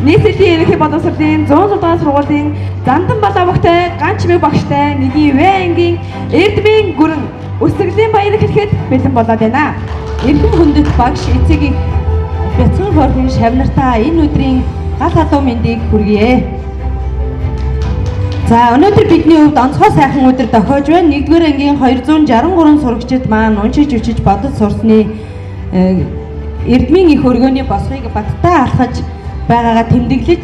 Нийслэлийн ерөнхий боловсролын 106 дугаар сургуулийн Зандан Балавагтай Ган Чимэг багштай нэгin В ангийн Эрдмийн гүрэн өсгөлийн баяр хэлэхэд бэлэн болоод байна. Эрхэм хүндэт багш, эцэг их, бяцхан хөрхэн шавнартаа энэ өдрийн гал халуун мэндийг хүргье. За, өнөөдөр бидний өвд онцгой сайхан өдөр дохиож байна. 1-р ангийн 263 сурагчид маань уншиж, өчөж, бодож сурсны эрдмийн их өргөөний босгыг баттай алхаж байгаагаа тэмдэглэж,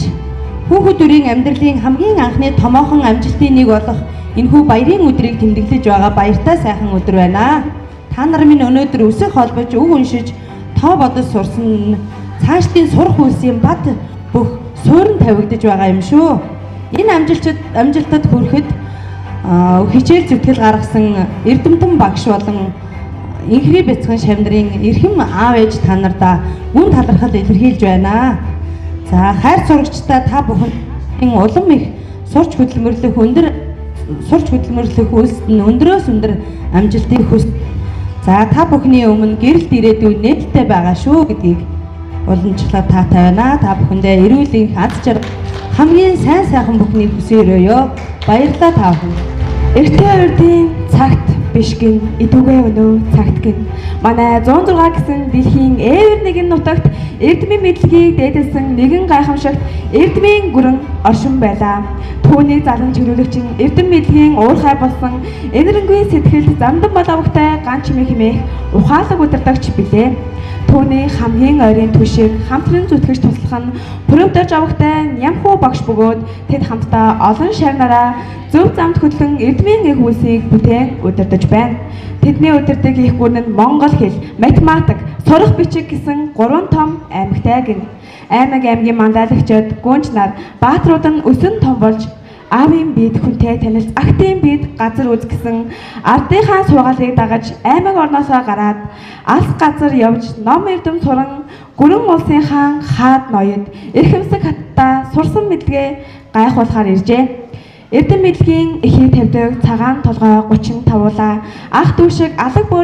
хүүхэд бүрийн амьдралын хамгийн анхны томоохон амжилтын нэг болох энэхүү баярын өдрийг тэмдэглэж байгаа баяртай сайхан өдөр байна. Та нар минь өнөөдөр өсөх холбож, үг уншиж, тоо бодож сурсан цаашлын сурах үйлсийн бат бөх суурин тавигдаж байгаа юм шүү. Энэ амжилтад хүрэхэд хичээл зүтгэл гаргасан эрдэмтэн багш болон инхри бяцхан шавь нарын эрхэм аав ээж та нардаа гүн талархал илэрхийлж байна. За, хайр сурагчдаа, та бүхэн улам их сурч хөдөлмөрлөх, өндөр сурч хөдөлмөрлөх үйлсэд нь өндрөөс өндөр амжилтыг хүс. За, та бүхний өмнө гэрэлт ирээдүй нээлттэй байгаа шүү гэдгийг уламжлаад таатай байна. Та бүхэндээ эрүүл энх, аз жаргал, хамгийн сайн сайхан бүхнийг хүсэн өрөөё. Баярлалаа та бүхэн. Эртээ урдын цагт биш гин, идүгэ өнөө цагт гин. Манай 106 гэсэн дэлхийн ээвэр нэгэн нутагт эрдмийн мэдлэгийг дээдэлсэн нэгэн гайхамшигт эрдмийн гүрэн оршин байлаа. Түүнийг залан чиглүүлэгч нь эрдэм мэдлэгийн уурхай болсон энэрэнгүй сэтгэлд Зандан Балавагтай Ган Чимээ хэмээх ухаалаг удирдагч билээ. Түүний хамгийн ойрын түшиг хамтран зүтгэж туслах нь Пүрэвдэж авагтай Нямхуу багш бөгөөд тэд хамтдаа олон шавь нараа зөв замд хөтлөн эрдмийн эх үйлсийг бүтээн удирдах байна. Тэдний удирдаг их гүрэн нь монгол хэл, математик, сурах бичиг гэсэн гурван том аймагтай гин. Аймаг аймгийн мандаалагчид, гүнж нар, бааtruуд нь өсөн том болж аавын бид хүнтэй танилц, агтын бид газар үз гэсэн ардынхаа сургаалыг дагаж аймаг орноосоо гараад алс газар явж ном эрдэм суран, гүрэн улсын хаан хаад ноёд эрхэмсэг хаттаа сурсан мэдлэгээ гайхуулахаар иржээ. Эрдэм мэдлэгийн эхийг тавьдаг цагаан толгой 35 уулаа ах дүү шиг алаг бөөр.